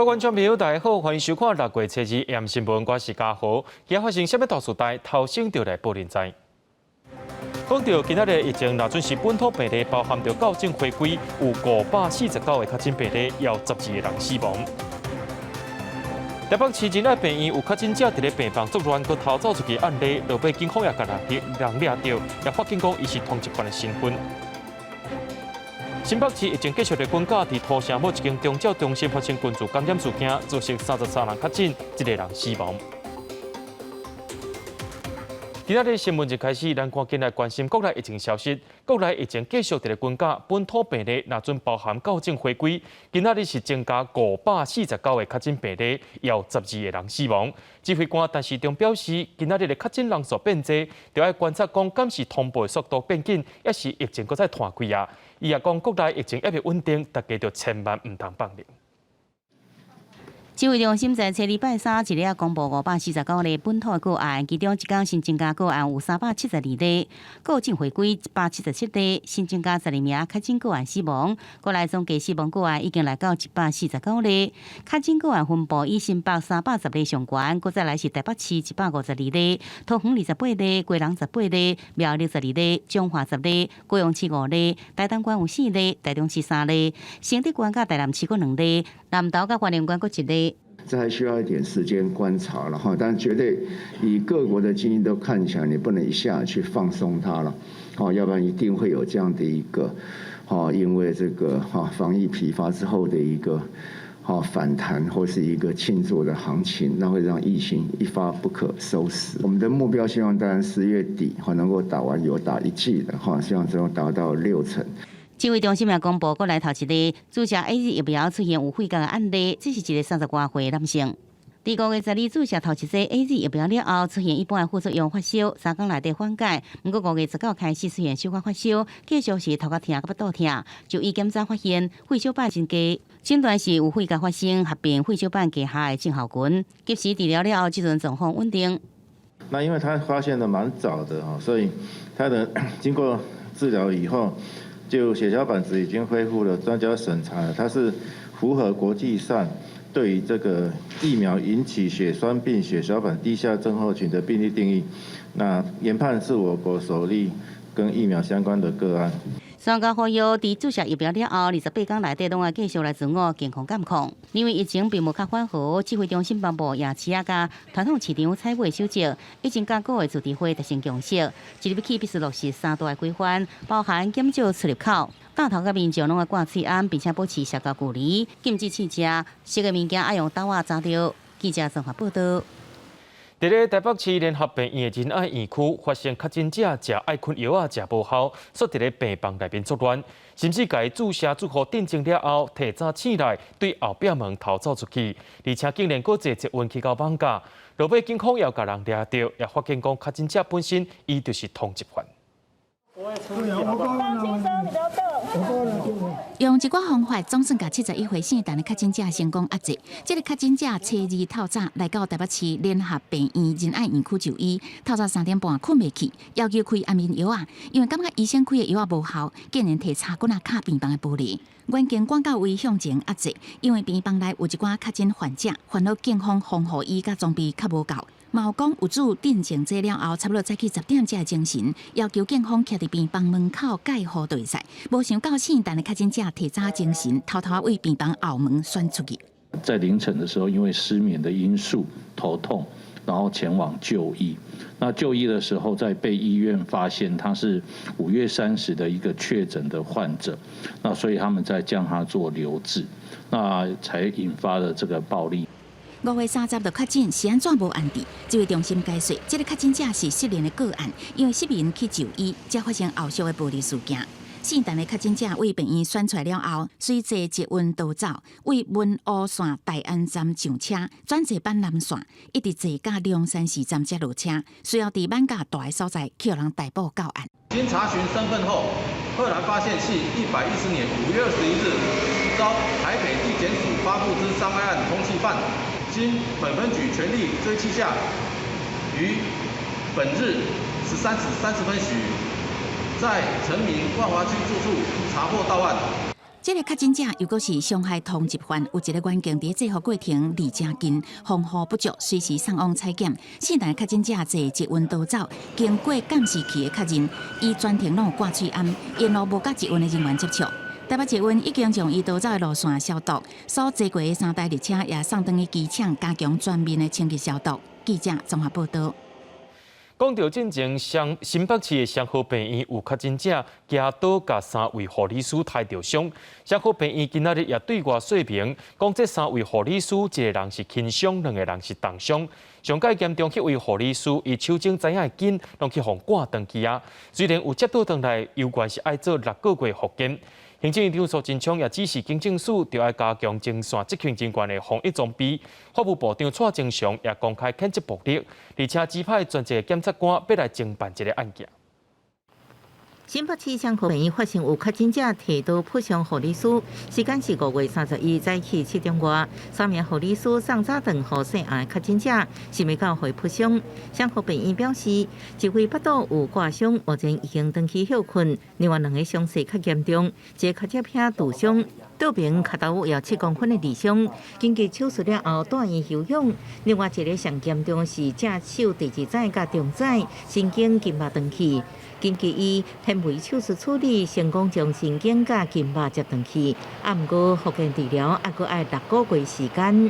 各位觀眾朋友，大家好，歡迎收看六月初二 AM 新聞，我是嘉豪。今日發生啥物大事代，頭先就來報恁知。講到今仔日疫情，若準是本土病例，包含著校正回歸，有549個確診病例，有12個人死亡。台北市仁愛病院有確診者佇咧病房作亂，閣逃走出去案例，落尾警方也共人掠著，也發現講伊是通緝犯的身份。新北市疫情繼續咧滾價，佇土城某一間長照中心發生群聚感染事件，造成33人確診，一個人死亡。今仔日新聞一開始，咱趕緊來關心國內疫情消息。國內疫情繼續佇咧滾價，本土病例若準包含校正回歸，今仔日是增加549個確診病例，有12個人死亡。指揮官陳時中表示，今仔日的確診人數變濟，著愛觀察講，敢是通報的速度變緊，抑是疫情閣再湠開啊？伊也講，國內疫情猶未穩定，大家著千萬毋通放任。指揮中心在初二拜三一日公布549例本土個案，其中一工新增加個案有372例，校正回歸177例，新增加12名確診個案死亡。國內總計死亡個案已經來到149例。確診個案分布以新北310例上懸，閣再來是台北市152例，桃園28例，基隆18例，苗栗12例，彰化10例，高雄市5例，台東縣有4例，台中市3例，新竹縣佮台南市閣2例，南投佮花蓮縣閣1例。這還需要一點時間觀察了哈，但絕對以各國的經驗都看起來，你不能一下去放鬆它了，哦，要不然一定會有這樣的一個，哦，因為這個哈防疫疲乏之後的一個，哈反彈或是一個慶祝的行情，那會讓疫情一發不可收拾。我們的目標希望當然10月底哈能夠打完有打一劑的哈，希望能夠達到6成。指揮中心也公布，國內頭一例注射 AZ 疫苗出現有血栓的案例，這是一個30外歲男性。佇5月12注射頭一劑 AZ 疫苗了後，出現一般的副作用發燒，3工內底緩解。毋過5月19開始出現小可發燒，繼續是頭殼疼、佮腹肚疼。就醫檢查發現血小板增加，診斷是有血栓發生，合併血小板低下的症候群。及時治療了後，這陣狀況穩定。那因為他發現的蠻早的哈，所以他的經過治療以後，就血小板值已經恢復了，專家審查，它是符合國際上對於這個疫苗引起血栓病、血小板低下症候群的病例定義。那研判是我國首例跟疫苗相關的個案。專家呼籲，佇注射疫苗了後，28工內底攏愛繼續來自我健康監控。因為疫情並無較緩和，指揮中心頒布夜市仔佮傳統市場採買守則，已經佮各個自治會達成共識。即日起必須落實三大規範，包含減少出入口、鏡頭佮民眾攏愛掛喙罨，並且保持社交距離，禁止試食，食的物件愛用兜仔紮著。記者綜合報道。佇咧台北市聯合病院的仁愛院區，發現確診者食愛睏藥仔食無效，煞佇咧病房內面作亂，甚至共注射注予鎮靜了後，提早醒來對後壁門逃走出去，而且竟然閣坐捷運去到艋舺，落尾警方也共人掠著，也發現講確診者本身伊就是通緝犯。放輕鬆，你不要動。用一寡方法，總算共71歲姓陳的確診者成功壓制。這個確診者初二透早來到台北市聯合病院仁愛院區就醫，透早3點半睏袂去，要求開安眠藥仔，因為感覺醫生開的藥仔無效，竟然提柴棍仔敲病房的玻璃。員警趕到位向前壓制，因為病房內有一寡確診患者，煩惱警方防護衣佮裝備較無夠。嘛有講有注鎮靜劑了後，差不多早起10點才會精神，要求警方徛佇病房門口蓋護對策。無想到姓陳的確診者提早精神，偷偷對病房後門竄出去。在凌晨的時候，因為失眠的因素，頭痛，然後前往就醫。那就醫的時候，在被醫院發現他是5月30的一個確診的患者，那所以他們在將他做留置，那才引發了這個暴力。5月30就確診，是按怎無安置？指揮中心解釋，這個確診者是失聯的個案，因為失眠去就醫，才發生後續的暴力事件。姓陳的確診者對病院竄出來了後，隨坐捷運逃走，對文湖線大安站上車，轉坐板南線，一直坐到龍山寺站才落車。隨後佇艋舺蹛的所在，予人逮捕到案。經查詢身份後，赫然發現係110年5月21日遭台北地檢署發布之傷害案通緝犯。經本分局全力追緝下，於本日13時30分許，在陳明萬華區住處查獲到案。這個確診者又閣是傷害通緝犯，有一個員警佇制服過程離誠近，防護不足，隨時送往採檢。四名確診者坐捷運逃走，經過監視器的確認，伊全程攏有掛喙罨，沿路無佮捷運的人員接觸。台北捷運已經將伊逃走的路線消毒，所坐過的三台列車也送轉去機場，加強全面的清潔消毒。記者綜合報道。講著進前，新北市的雙和病院有確診者，舉刀共三位護理師刣著傷。雙和病院今仔日也對外說明，講這三位護理師，一個人是輕傷，兩個人是重傷。上蓋嚴重彼位護理師，伊手踭知影的筋攏去予割斷去啊。雖然有接倒轉來，猶原是愛做六個月復健。行政院長蘇貞昌也指示警政署，著愛加強前線執勤人員的防疫裝備。法務部長蔡清祥也公開譴責暴力，而且指派專責檢察官欲來偵辦這个案件。新北市雙和病院發現有確診者提刀撲傷護理師，時間是5月31早起7點外，三名護理師送早頓予姓洪的確診者，想袂到予伊撲傷。雙和病院表示，一位腹肚有割傷，目前已經轉去歇睏；另外兩个傷勢較嚴重，一个跤脊骿受傷，倒爿跤頭有7公分的裂傷，緊急手術了後住院休養。另外一个上嚴重是正手第二指佮中指神經筋肉斷去。緊急以顯微手術處理，成功將神經佮筋肉接轉去。啊，毋過復健治療猶閣愛六個月時間。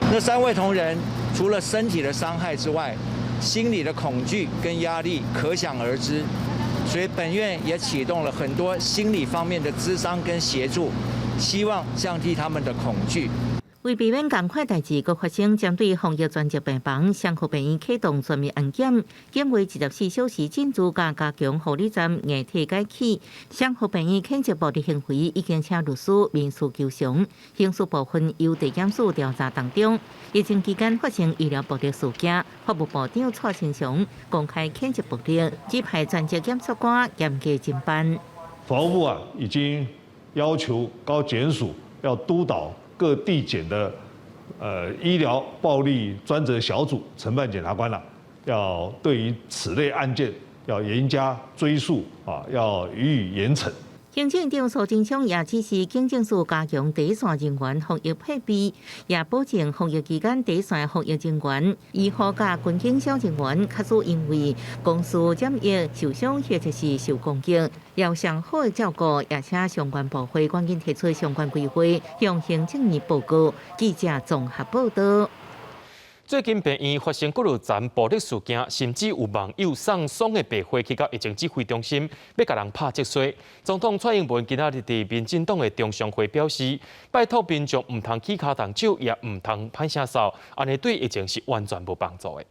那三位同仁除了身體的傷害之外，心理的恐懼跟壓力可想而知。所以本院也啟動了很多心理方面的諮商跟協助，希望降低他們的恐懼。為避免仝款代誌閣發生，針對防疫專責病房，雙和病院啟動全面安檢，警衛24小時進駐，佮加強護理站硬體改起。雙和病院譴責暴力行為，已經請律師民事求償，刑事部分由地檢署調查當中。疫情期間發生醫療暴力事件，法務部長蔡清祥公開譴責暴力，指派專責檢察官嚴格偵辦。法務部啊，已經要求高檢署要督導各地檢的醫療暴力專責小組承辦檢察官啦，要對於此類案件要嚴加追訴啊，要予以嚴懲。行政長蘇貞昌也指示警政署加強第一線人員防疫配備，也保證防疫期間第一線防疫人員、醫護佮軍警消人員，假使因為公事染疫受傷或者是受攻擊，要上好的照顧，也請相關部會趕緊提出相關規劃，向行政院報告。記者綜合報道。最近病院發生幾落層暴力事件，甚至有網友送爽的白花去到疫情指揮中心，欲共人拍責罵。總統蔡英文今仔日佇民進黨的中常會表示，拜託民眾毋通起跤動手，也毋通歹聲臊，按呢對疫情是完全無幫助的。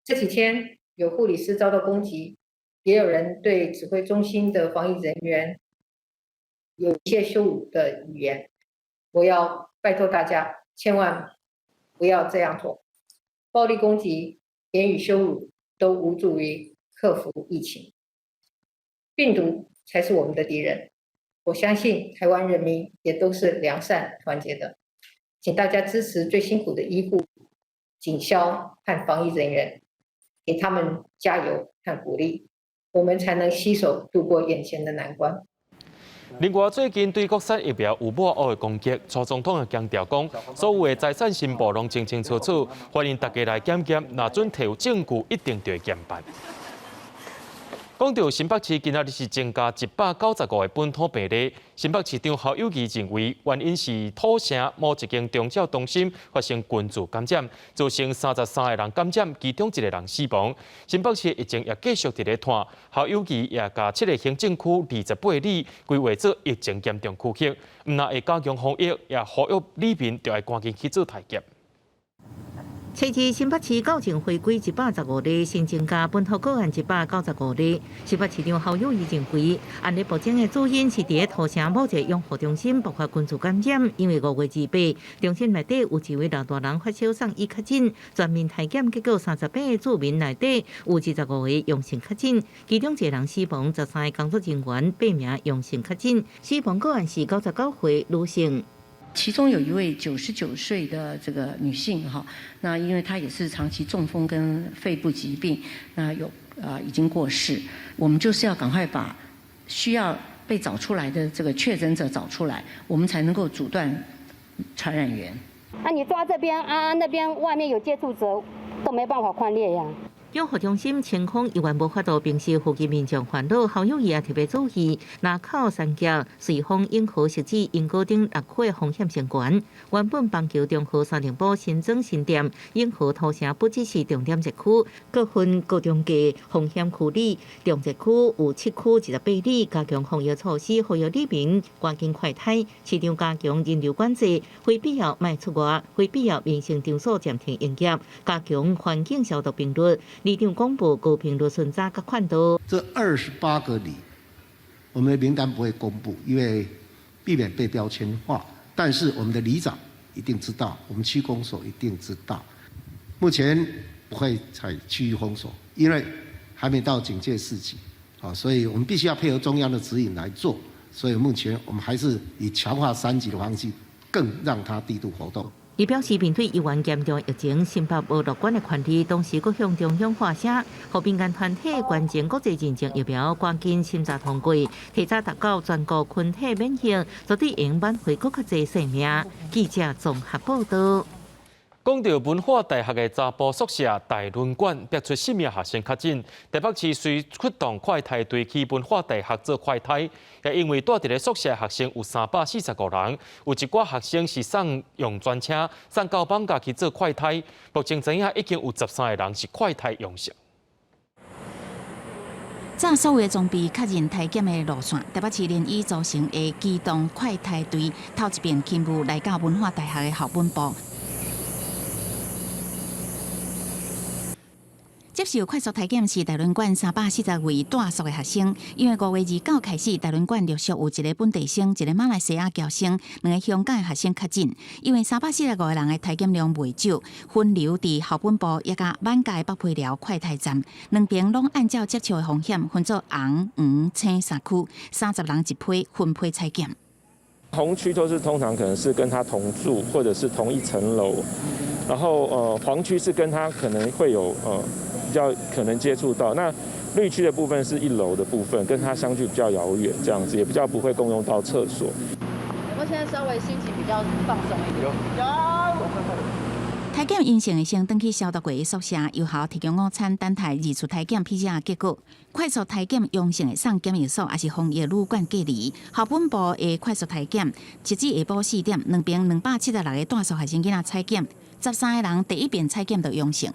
這幾天有護理師遭到攻擊，也有人對指揮中心的防疫人員有一些羞辱的語言。我要拜託大家，千萬不要這樣做，暴力攻擊、言語羞辱都無助於克服疫情。病毒才是我們的敵人。我相信台灣人民也都是良善團結的，請大家支持最辛苦的醫護、警消和防疫人員，給他們加油和鼓勵，我們才能攜手度過眼前的難關。另外，最近對國產疫苗有抹黑的攻擊，蔡總統也強調講，所有的財產申報攏清清楚楚，歡迎大家來檢驗，若準提有證據，一定就會嚴辦。講著新北市今仔日是增加195個本土病例，新北市長侯友宜認為，原因是土城某一間長照中心發生群聚感染，造成33個人感染，其中一個人死亡。新北市疫情也繼續佇咧拖，侯友宜也共七个行政區28里規劃做疫情嚴重區域，毋但會加強防疫，也呼籲里民著愛趕緊去做篩檢。初二新北市確診回歸115例，新增加本土個案195例。新北市長侯友宜認為，案例暴增的主因是佇土城某一個養護中心爆發群聚感染，因為5月28，中心內底有一位老大人發燒送醫確診，全面篩檢結果38個住民內底有25個陽性確診，其中一個人死亡，13個工作人員八名陽性確診，死亡個案是99歲女性。其中有一位99歲的這個女性哈，那因為她也是長期中風跟肺部疾病，那有啊已經過世。我們就是要趕快把需要被找出來的這個確診者找出來，我們才能夠阻斷傳染源。啊，你抓這邊啊，那邊外面有接觸者，都沒辦法匡列呀。養護中心清空猶原無法度平息附近民眾煩惱，侯友宜也特別注意，林口三峽、瑞豐、永和、汐止、鶯歌等六區風險性懸。原本板橋、中和、三重埔新莊、新店、永和、土城不只是重點熱區，閣分高中低風險區里，重熱區有7區28里，加強防疫措施，呼籲里民趕緊快篩，市場加強人流管制，非必要莫出外，非必要民生場所暫停營業，加強環境消毒頻率。里長公布高頻率巡查佮勸導。這28個里，我們的名單不會公布，因為避免被標籤化。但是我們的里長一定知道，我們區公所一定知道。目前不會採區域封鎖，因為還沒到警戒4級，啊，所以我們必須要配合中央的指引來做。所以目前我們還是以強化3級的方式，更讓它低度活動。伊表示，面對猶原嚴重疫情，新北無樂觀的權利，同時閣向中央發聲，予民間團體捐贈國際認證疫苗，趕緊審查通過，提早達到全國群體免疫，絕對會挽回閣較濟性命。記者綜合報道。講到文化大學的查埔宿舍大崙館，逼出四名學生確診。台北市隨出動快篩隊去文化大學做快篩，也因為蹛佇咧宿舍學生有345人，有一寡學生是送用專車送到艋舺去做快篩。目前知影已經有13個人是快篩陽性。早所有的裝備確認篩檢的路線，台北市連夜組成的機動快篩隊，頭一遍勤務來到文化大學的校本部。接受快速篩檢是大崙館340位蹛宿的學生，因為5月29開始，大崙館陸續有一個本地生、一個馬來西亞僑生、兩個香港的學生確診。因為345個人的篩檢量袂少，分流佇校本部抑佮艋舺的北皮寮快篩站，兩邊攏按照接觸的風險分做紅、黃、青三區，30人一批分批採檢。紅區都是通常可能是跟他同住或者是同一層樓，然後黃區是跟他可能會有比較可能接觸到，那綠區的部分是一樓的部分，跟它相距比較遙遠，這樣子也比較不會共用到廁所。有沒有現在稍微心情比較放鬆一點？有。篩檢陰性的先轉去消毒過的宿舍，由學校提供午餐，等待二次篩檢 PCR 結果。快速篩檢陽性的送檢疫所，抑是防疫旅館隔離。校本部的快速篩檢，截至下晡4點，兩邊276個蹛宿學生囡仔採檢，13個人第一遍採檢就陽性。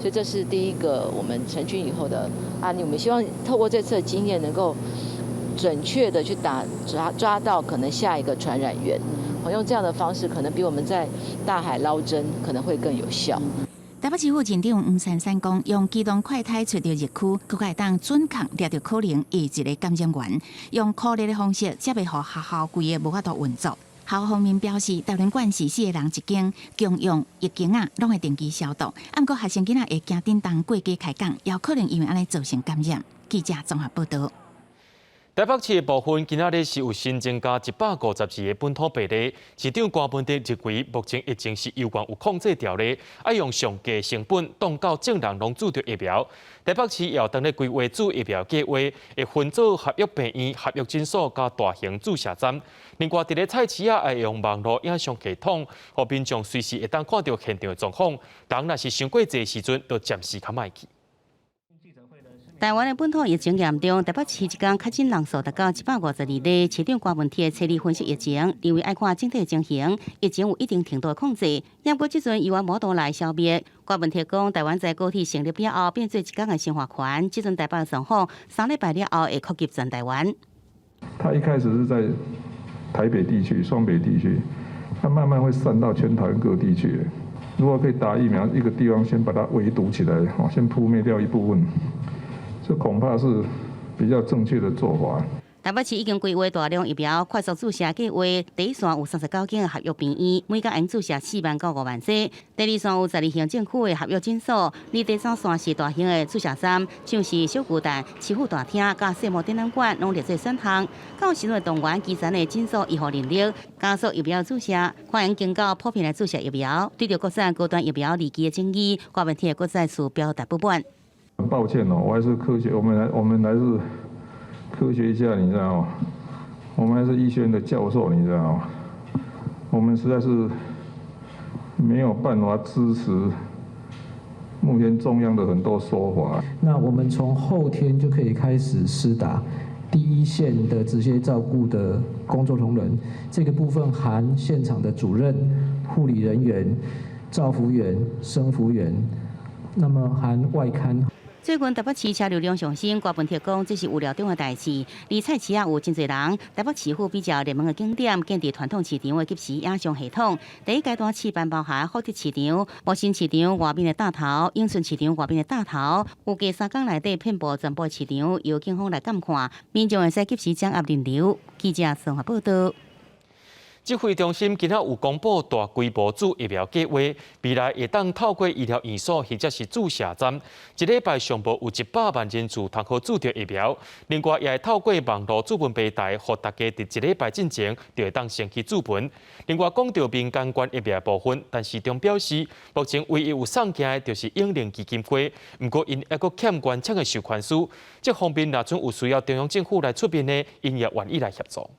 所以這是第一個我們成軍以後的案例，我們希望透過這次的經驗，能夠準確的去打抓抓到可能下一個傳染源。我用這樣的方式，可能比我們在大海撈針可能會更有效。台北市副市長黃珊珊講，用機動快篩揣著熱區，閣會當準確掠著可能下一個感染源，用箍熱的方式，才袂予學校規个無法度運作。校方面表示，大崙館是四個人一間，共用浴巾仔，攏會定期消毒。毋過學生囡仔會驚叮當過街開講，也可能因為按呢造成感染。記者綜合報道。台北市的部分今仔日是有新增加152個本土病例，市長柯文哲認為目前疫情是猶原有控制牢咧，愛用上低成本擋到眾人攏注著疫苗。台北市也當咧規劃注疫苗計劃，會分做合約病院、合約診所佮大型注射站。另外，佇咧菜市仔會用網路影像系統，予民眾隨時會當看著現場的狀況。人若是傷過濟時陣，就暫時較莫去。台灣的本土疫情嚴重，台北市一工確診人數達到152例。市長柯文哲初二分析疫情，認為愛看整體情形，疫情有一定程度的控制。不過這陣猶原無度來消滅。柯文哲講，台灣在高鐵成立了後，變做一工的生活圈。這陣台北狀況3禮拜了後會擴及全台灣。他一開始是在台北地區、雙北地區，他慢慢會散到全台灣各地去。如果可以打疫苗，一個地方先把它圍堵起來，先撲滅掉一部分。這恐怕是比較正確的做法。台北市已經規劃大量疫苗快速注射計劃，第一線有39間的合約病院，每工會注射4萬到5萬劑。第二線有12行政區的合約診所，而第三線是大型的注射站，像是小巨蛋、市府大廳、佮世貿展覽館，攏列做選項。到時會動員基層的診所醫護人力，加速疫苗注射，歡迎經到普遍來注射疫苗。對著國產高端疫苗二期的爭議，柯文哲閣再次表達不滿。很抱歉哦，我還是科學，我們來，我們來是科學家，你知道嗎？我們還是醫學院的教授，你知道嗎？我們實在是沒有辦法支持目前中央的很多說法。那我們從後天就可以開始施打第一線的直接照顧的工作同仁，這個部分含現場的主任、護理人員、照服員、生服員，那麼含外看。最近台北市車流量上升，郭文鐵講這是預料中的代誌。而菜市仔有真濟人，台北市府比較熱門的景點建置傳統市場的即時影像系統。第一階段試辦包含福德市場、埔心市場外面的大頭、永春市場外面的大頭，預計3工內底遍佈全部市場，由警方來監看，民眾會使及時掌握人流。記者綜合報道。指揮中心今仔有公布大規模注疫苗計劃，未來會當透過醫療院所或者是注射站，一禮拜上無有100萬人次通好注著疫苗。另外，也會透過網路注文平台，予大家佇一禮拜進前就會當先去注文。另外，講到民間捐疫苗部分，陳時中表示，目前唯一有送件的就是永齡基金會，毋過𪜶猶閣欠原廠的授權書，這方面若準有需要中央政府來出面的，𪜶也願意來協助。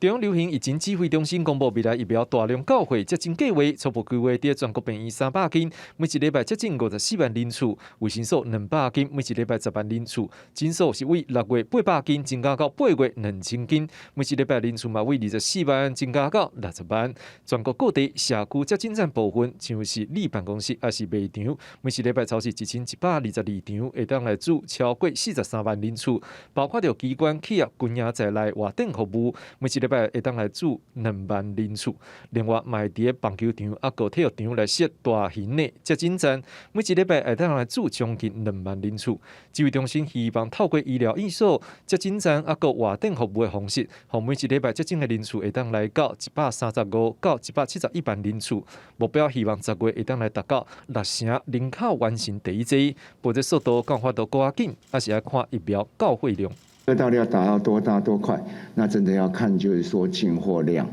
中央流行疫情指揮中心公布未來疫苗大量到貨接種計劃，初步規劃佇全國病院300間，每一禮拜接種54萬人次；衛生所200間，每一禮拜10萬人次；診所是為6月800間增加到8月2000間，每一禮拜人次嘛為24萬增加到60萬。全國各地社區接種站部分，像是里辦公室抑是賣場，每一禮拜超過1122場，會當來注超過43萬人次。包括著機關、企業、軍營在內活動服務，每一禮拜會當來注2萬人次。另外，嘛會佇棒球場抑閣體育場來設大型的接種站，每一禮拜會當來注將近2萬人次。指揮中心希望透過醫療院所、接種站抑閣活動服務的方式，予每一禮拜接種的人次會當來到135到171萬人次。目標希望10月會當來達到六成人口完成第一劑。不過這速度敢有法度閣較緊，抑是愛看疫苗到貨量。這到底要達到多大多快？那真的要看就是說進貨量，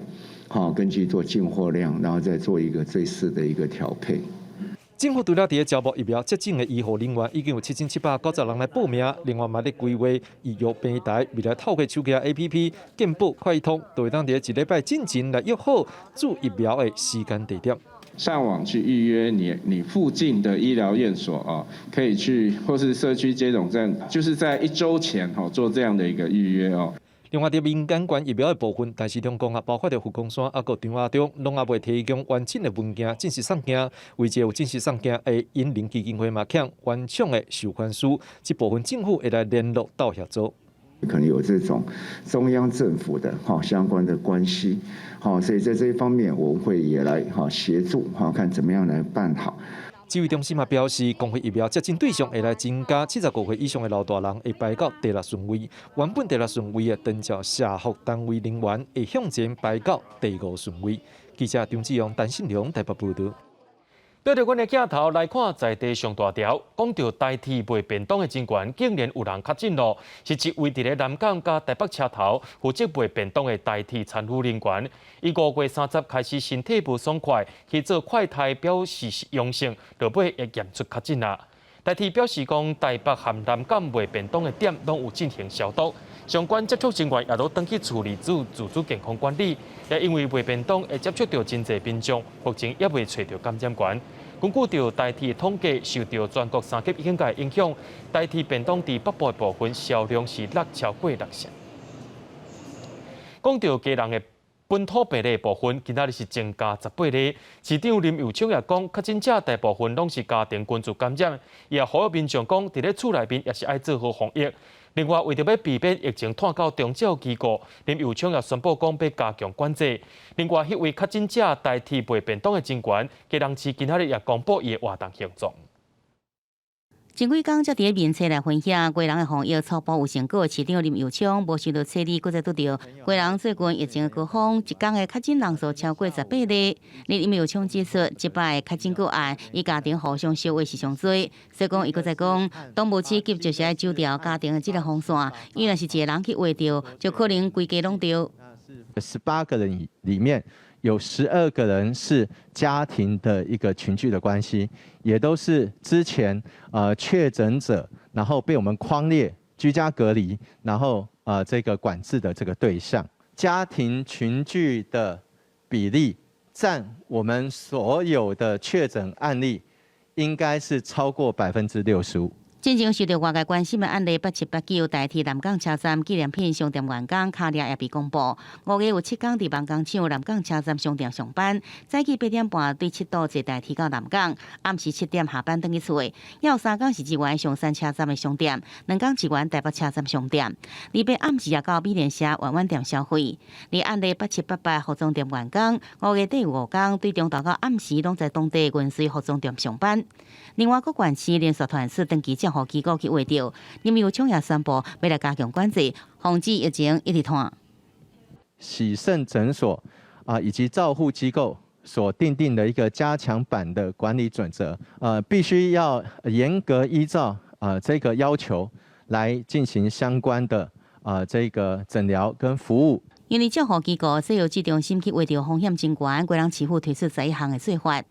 好，根據做進貨量，然後再做一個最適的一個調配。政府除了佇咧招募疫苗接種的醫護人員，已經有7790人來報名。另外嘛咧規劃預約平台，未來透過手機 APP 健保快易通，就會當佇咧一禮拜進前來約好注疫苗的時間地點。上網去預約你附近的醫療院所啊，可以去或是社區接種站，就是在一週前吼做這樣的一個預約哦。另外，佇民間捐疫苗的部分，陳時中講啊，包括著佛光山抑閣張亞中，攏猶未提供完整的文件正式送件，惟這有正式送件的永齡基金會嘛，欠原廠的授權書，這部分政府會來聯絡鬥協助。可能有這種中央政府的哈相關的關係，好，所以在這一方面我們會也來哈協助哈，看怎麼樣來辦好。指揮中心嘛表示，公費疫苗接種對象會來增加75歲以上的老大人，會排到第六順位。原本第六順位的長照社福單位人員會向前排到第五順位。記者張志勇、陳信良台北報導。對著阮的鏡頭來看，在地上大條，講著台鐵賣便當的人員，竟然有人確診囉，是一位佇咧南港佮台北車頭負責賣便當的台鐵餐輔人員。伊5月30開始身體無爽快，去做快篩表示是陽性，落尾會驗出確診啦。台鐵表示講，台北和南港賣便當的店攏有進行消毒，相關接觸人員也都轉去厝裡做自主健康管理。也因為賣便當會接觸著真濟民眾，目前猶未揣著感染源。根據著台鐵統計，受著全國三級警戒影響，台鐵便當佇北部的部分銷量是落超過六成。講著基隆的本土病例部分，今仔日是增加18例。市長林右昌也講，確診者大部分攏是家庭群聚感染，伊也呼籲民眾講，佇咧厝內面也是愛做好防疫。另外，為著欲避免疫情湠到長照機構，林右昌也宣布講欲加強管制。另外，彼位確診者台鐵賣便當的人員，基隆市今仔日也公布伊的活動行蹤。前幾工才佇咧面冊來分享，基隆的防疫初步有成果。市長林右昌無想到初二閣再拄著基隆最近疫情的高峰，一工的確診人數超過18例。林右昌指出，這擺確診個案，以家庭互相相話是上濟，所以講伊閣再講，當務之急就是愛守牢家庭的這个防線，因為若是一个人去秽著，就可能規家攏著。 18個人裡面有12個人是家庭的一個群聚的關係，也都是之前確診者，然後被我們匡列居家隔離，然後這個管制的這個對象，家庭群聚的比例佔我們所有的確診案例，應該是超過65%。進前受到外界關心的案例八七八九台鐵南港車站紀念品商店員工跤裂也被公布。5月有7工佇網工廠南港車站商店上班，早起8點半對七堵坐台鐵到南港，暗時7點下班轉去厝。也有3工是職員松山車站的商店，2工職員台北車站商店。禮拜暗時也到美聯社圓圓店消費。而案例8788服裝店員工，5月底有5工對中晝到暗時攏在當地雲水服裝店上班。另外，各縣市連續團是長期照護機構去畫著，林右昌也宣布欲來加強管制，防止疫情一直拖。洗腎診所啊，以及照護機構所訂定的一個加強版的管理準則，必須要嚴格依照啊這個要求來進行相關的啊這個診療跟服務。因為照護機構西藥劑中心去畫著風險真懸，基隆市府推出11項的做法。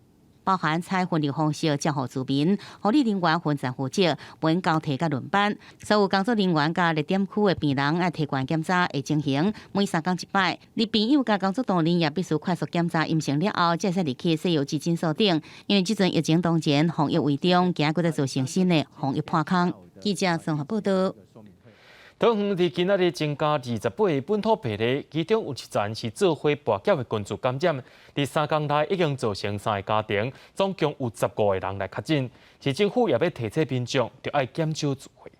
包含採分流方式照護住民，護理人員分層負責，免交替佮輪班。所有工作人員佮熱點區的病人愛提懸檢查的情形，每3工一擺。而病友佮工作同仁也必須快速檢查陰性了後，才會使入去西藥劑診所頂。因為這陣疫情當前，防疫為重，驚閣再造成新的防疫破空。記者綜合報道。桃園佇今仔日增加28個本土病例，其中有一層是做伙跋筊的群聚感染。佇3工內已經造成三個家庭，總共有15個人來確診。市政府也欲提醒民眾，著愛減少聚會。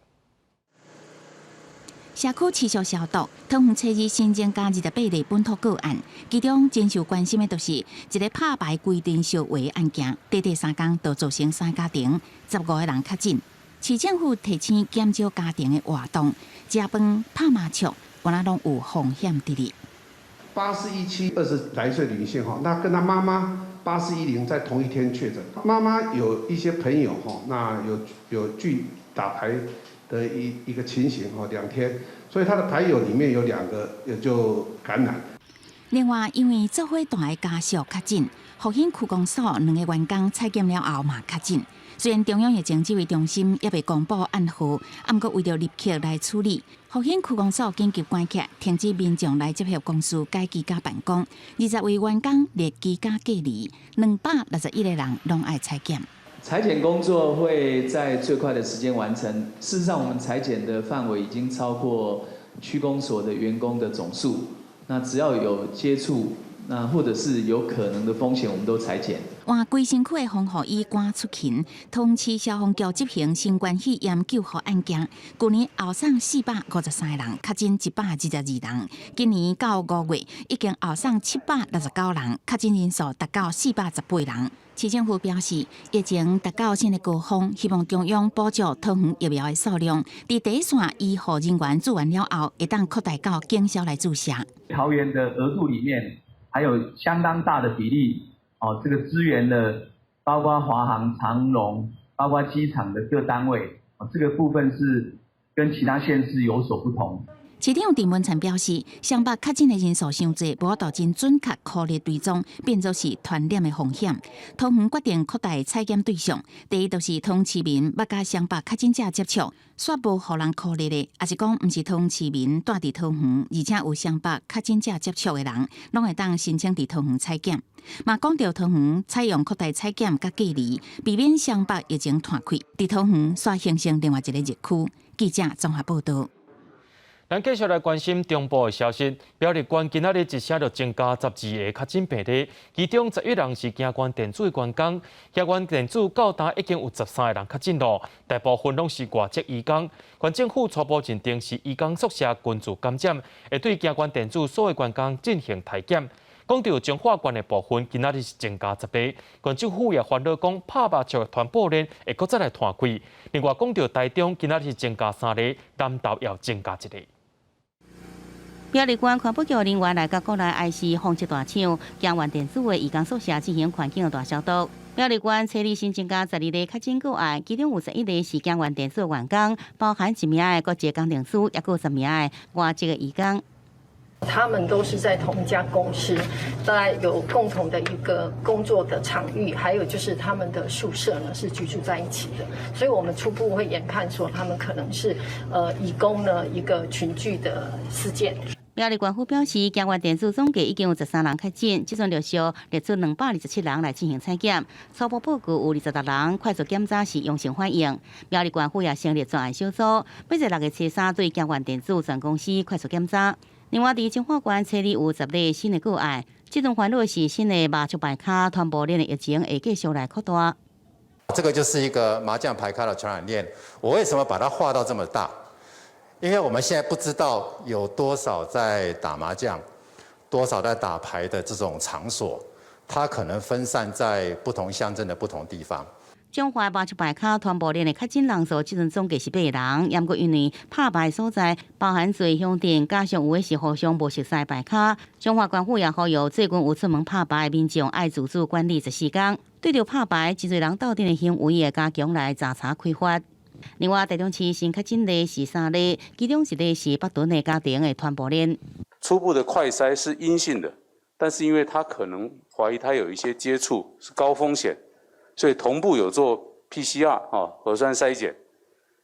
社區持續消毒，桃園初二新增加28例本土個案，其中真受關心的就是一个拍牌規陣相話案件，短短3工就造成三家庭15個人確診。市政府提醒減少家庭的活動，食飯、拍麻將，原來攏有風險佇咧。 8417 20來歲女性哈，那跟她媽媽8410在同一天確診，媽媽有一些朋友哈，那有聚打牌的一個情形哈，2天，所以她的牌友裡面有兩個也就感染。另外，因為做伙蹛的家屬確診，復興區公所兩个員工採檢了後嘛確診。雖然中央疫情指揮中心猶未公布案號，毋過為著立刻來處理，復興區公所緊急關起，停止民眾來集合公司改居家辦公。20位員工列居家隔離，261個人攏愛採檢。採檢工作會在最快的時間完成。事實上，我們採檢的範圍已經超過區公所的員工的總數。那只要有接觸，那或者是有可能的風險，我們都採檢。換規身軀的防護衣趕出勤，桃園市消防局執行新冠肺炎救護案件，舊年後送453個人，確診122人。今年到5月已經後送769人，確診人數達到418人。市政府表示，疫情達到新的高峰，希望中央補助桃園疫苗的數量。佇第一線醫護人員注完了後，會當擴大到警消來注射。桃園的額度裡面，還有相當大的比例，哦，這個支援的，包括華航、長榮，包括機場的各單位，哦，這個部分是跟其他縣市有所不同。市長鄭文燦表示，雙北確診的人數傷濟，無法度真準確顆粒追蹤，變做是傳染的風險。桃園決定擴大採檢對象，第一就是桃園市民捌佮雙北確診者接觸，煞無予人顆粒的，抑是講毋是桃園市民蹛佇桃園，而且有雙北確診者接觸的人，攏會當申請佇桃園採檢。嘛講著桃園採用擴大採檢佮隔離，避免雙北疫情湠開，佇桃園煞形成另外一个熱區。記者綜合報導。咱繼續來關心中部的消息。苗栗縣今仔日一聲就增加12個確診病例，其中11人是京元電子的員工。京元電子到今已經有13個人確診囉，大部分攏是外籍移工。縣政府初步認定是移工宿舍群聚感染，會對京元電子所有員工進行篩檢。講到彰化縣的部分，今仔日是增加10例，縣政府也煩惱講拍麻將的傳播鏈會閣再來湠開。另外講到台中，今仔日是增加3例，南投也增加1例。苗栗縣環保局人員來到國內 IC 紡織大廠、京元電子的移工宿舍進行環境的大消毒。苗栗縣初二新增加12例確診個案，其中有11個是京元電子的員工，包含一名的國籍工程師，抑閣有10名的外籍的移工。他們都是在同一家公司，大概有共同的一個工作的場域，還有就是他們的宿舍呢是居住在一起的，所以我們初步會研判說，他們可能是移工呢一個群聚的事件。苗栗縣府表示，京元電子總計已經有13人確診，這陣陸續列出227人來進行採檢，初步報告有26人快速檢查是陽性反應。苗栗縣府也成立專案小組，每日6月初三對京元電子全公司快速檢查。另外，佇彰化縣初二有10例新的個案，這陣煩惱是新的麻將牌跤傳播鏈的疫情會繼續來擴大。這個就是一個麻將牌咖的傳染鏈。我為什麼把它畫到這麼大？因為我們現在不知道有多少在打麻將、多少在打牌的這種場所，它可能分散在不同鄉鎮的不同地方。彰化麻將牌跤傳播鏈的確診人數，這陣總計是八人。毋過因為拍牌所在包含濟鄉鎮，加上有的是互相無熟似牌跤，彰化縣府也呼籲最近有出門拍牌的民眾愛自主管理14天。對著拍牌，真濟人鬥陣的行為會加強來查查開罰。另外，台中市新確診例是三例，其中一例是北屯的家庭的傳播鏈。初步的快篩是陰性的，但是因為他可能懷疑他有一些接觸是高風險，所以同步有做 PCR 哈核酸篩檢，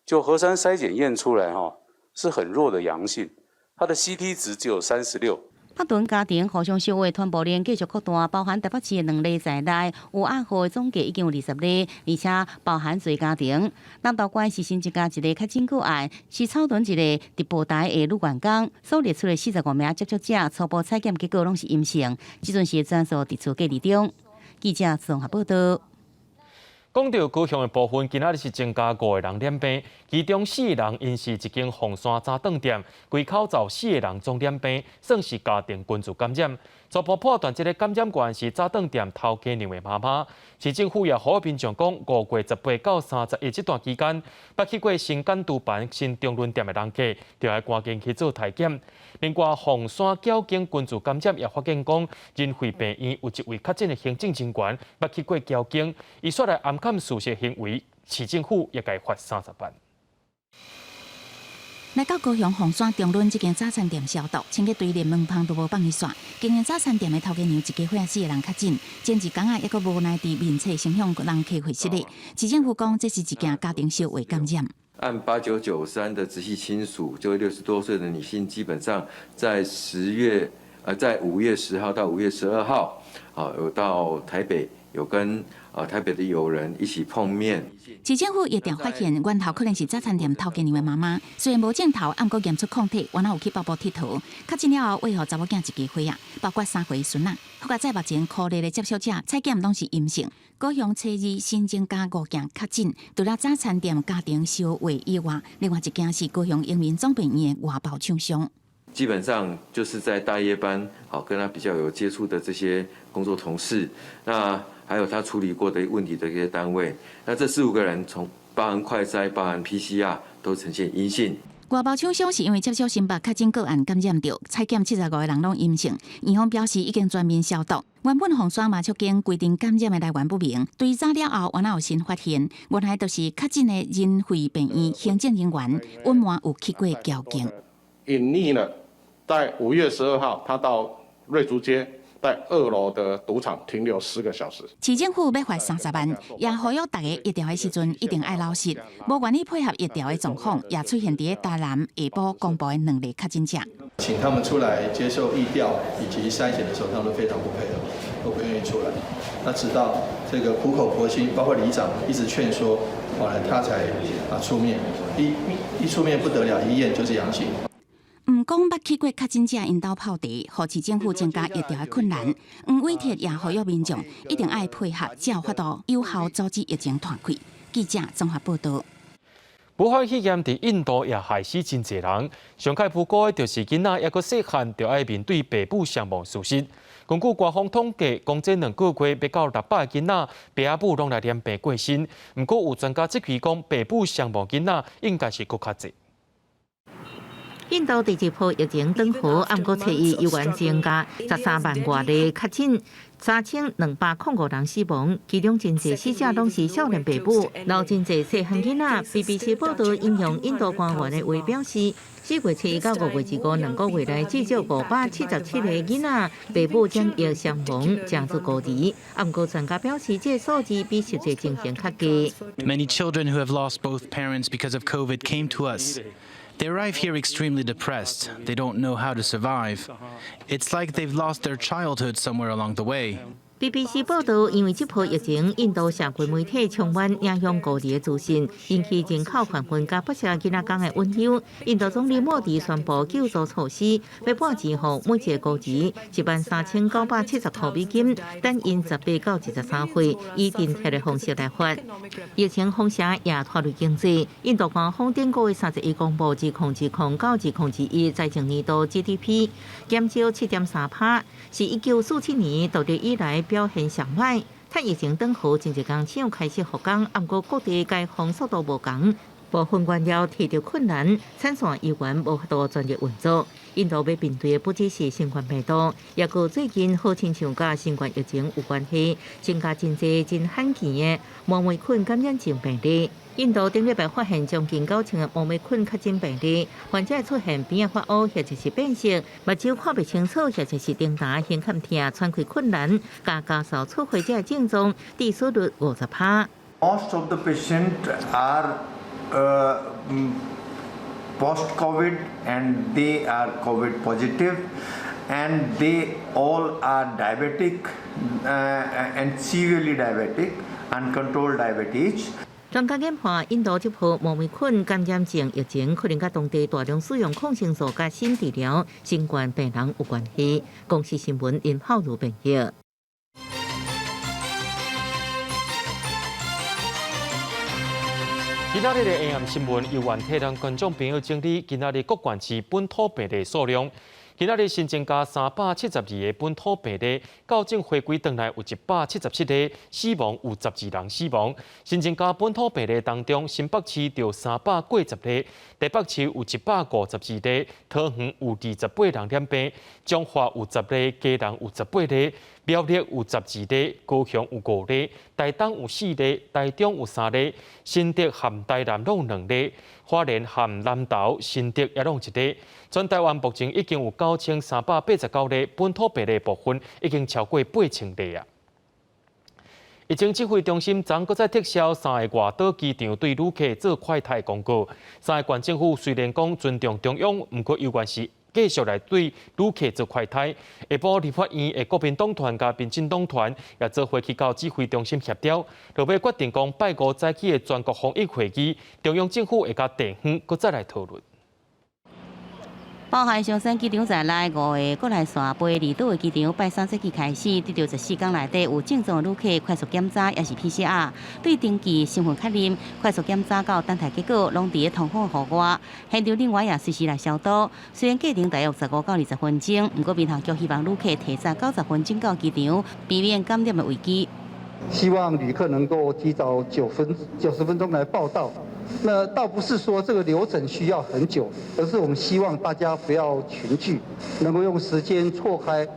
就核酸篩檢驗出來哈是很弱的陽性，他的 CT 值只有36。北屯家庭互相相話傳播鏈繼續擴大，包含台北市的兩例在內，有壓號的總計已經有20例，而且包含濟家庭。南投縣是新增加一例確診個案，是草屯一个直播台的女員工，所列出的45名接觸者初步採檢結果攏是陰性，這陣是轉送佇厝隔離中。記者綜合報道。講到高雄的部分，今仔日是增加五個人染病，其中四個人𪜶是一間鳳山早頓店，規口罩四個人總染病，算是家庭群聚感染。初步判斷，這个感染源是早頓店頭家娘的媽媽。市政府也呼籲民眾講，5月18到31這段期間，捌去過新港都辦新中崙店的人客，就愛趕緊去做篩檢。另外，鳳山繳間群聚感染也發現講，仁惠病院有一位確診的行政人員捌去過僑境，伊煞來暗崁事實行為，市政府也共罰30萬。來到高雄鳳山中崙這間早餐店消毒，清潔隊連門縫都無放伊煞。經營早餐店的頭家娘一家伙仔四個人確診，前一工仔猶閣無奈佇面冊先向人客會失禮。市政府講，這是一件家庭相話感染。按8993的直系親屬，這位60多歲的女性，基本上在10月，在5月10號到5月12號，啊，有到台北，有跟台北的友人一起碰面。市政府疫調發現，源頭可能是早餐店頭家娘的媽媽，雖然無症頭，毋過驗出抗體，原來有去北部𨑨迌。確診了後，餵予查某囝一家伙仔，包括3歲孫仔。好佳哉目前苦力的接觸者採檢攏是陰性。高雄初二新增加五件確診，除了早餐店家庭相話以外，另外一件是高雄榮民總病院的外包廠商。基本上就是在大夜班，好跟他比較有接觸的這些工作同事，那還有他處理過的問題的這些單位，那這四五個人從包含快篩、包含 PCR 都呈現陰性。外包廠商是因為接觸新北確診個案感染著，採檢75個人攏陰性。院方表示已經全面消毒。原本鳳山麻雀間規定感染的來源不明，追查了後，原來有新發現，原來就是確診的仁惠病院行政人員，隱瞞有去過僑境。隱匿了，在5月12號，他到瑞竹街，在2樓的賭場停留10個小時。市政府欲罰30萬，也呼籲大家疫調的時陣一定愛老實，無願意配合疫調的狀況，也出現佇台南下晡公布的兩例確診者。請他們出來接受疫調以及篩檢的時候，他們都非常不配合，都不願意出來。那直到這個苦口婆心，包括里長一直勸說，後來他才出面。一出面不得了，一驗就是陽性。毋講捌去過確診者𪜶兜泡茶，予市政府增加疫調的困難。黃偉哲也呼籲民眾一定愛配合，才有法度有效阻止疫情傳開。記者綜合報道。武漢肺炎佇印度也害死真濟人，上較無辜的就是囡仔，猶閣細漢就愛面對爸母雙亡事實。根據官方統計，講這2個月欲到600個囡仔，爸仔母攏來染病過身。毋過有專家質疑講，爸母雙亡囡仔應該是閣較濟。印度第二波疫情轉好，毋過初一猶原增加13萬外例確診， 3205人死亡，其中真濟死者攏是少年爸母，留真濟細漢囡仔。BBC 報道引用印度官員的話表示，4月7日到5月252個月內，至少577個囡仔爸母染疫傷亡，誠濟孤兒。啊，毋過專家表示，這個數字比實際情形較低。 Many children who have lost both parents because of COVID came to us. They arrive here extremely depressed. They don't know how to survive. It's like they've lost their childhood somewhere along the way. BBC 報道，因為這波疫情，印度社群媒體充滿領養孤兒的資訊，引起人口販運佮剝削囡仔工的隱憂。印度總理莫迪宣布救助措施，欲撥錢予每一個孤兒13,970塊美金，等𪜶18到23歲，以津貼的方式來發。疫情封城也拖累經濟。印度官方頂個月31公布2020到2021財政年度 GDP 減少7.3%，是1947年獨立以來表現上䆀。趁疫情轉好，真濟工廠開始復工，毋過各地解封速度無仝，部分原料提著困難，產線猶原無法度全力運作。印度欲面對的不只是新冠病毒，抑閣最近好親像佮新冠疫情有關係，增加真濟真罕見的毛霉菌感染症病例。印度頂禮拜發現將近9000個毛霉菌確診病例，患者出現鼻仔發烏或者是變色、目睭看袂清楚，或者是叮當、胸腔疼、喘氣困難，佮咳嗽出血這症狀，致死率50%。 Most of the patients are post-COVID and they are COVID positive and they all are diabetic and severely diabetic, uncontrolled diabetes. 專家研判，印度這波毛霉菌感染症疫情可能佮當地大量使用抗生素佮新治療新冠病人有關係。公視新聞林浩如編譯。今仔日的 AM 新聞由原替咱觀眾朋友整理今仔日各縣市本土病例數量。今仔日新增加372個本土病例，校正回歸轉來有177個，死亡有12人死亡。新增加本土病例當中，新北市著380例，台北市有152例，桃園有28人染病，彰化有10例，基隆有18例，苗栗有12例，高雄有5例，台東有4例，台中有3例，新竹和台南攏有2例，花蓮和南投、新竹也攏有1例。全台灣目前已經有9389例本土病例部分，已經超過8000例啊！疫情指揮中心昨閣再撤銷三个外島機場對旅客做快篩公告。三个縣政府雖然講尊重中央，毋過猶原是繼續來對旅客做快篩。下晡立法院的國民黨團佮民進黨團也做伙去到指揮中心協調，落尾決定講拜五早起的全國防疫會議，中央政府會佮地方閣再來討論。包含松山機場在內，五个國內線飛離島的機場，拜三早起開始，得著14天內底有症狀旅客快速檢查，抑是 PCR，對登記身份確認、快速檢查到等待結果，攏佇咧通風戶外。現場人員也隨時來消毒。雖然過程大約15到20分鐘，毋過民航局希望旅客提早90分鐘到機場，避免感染的危機。希望旅客能夠提早90分鐘來報到。那倒不是說這個流程需要很久，而是我們希望大家不要群聚，能夠用時間錯開。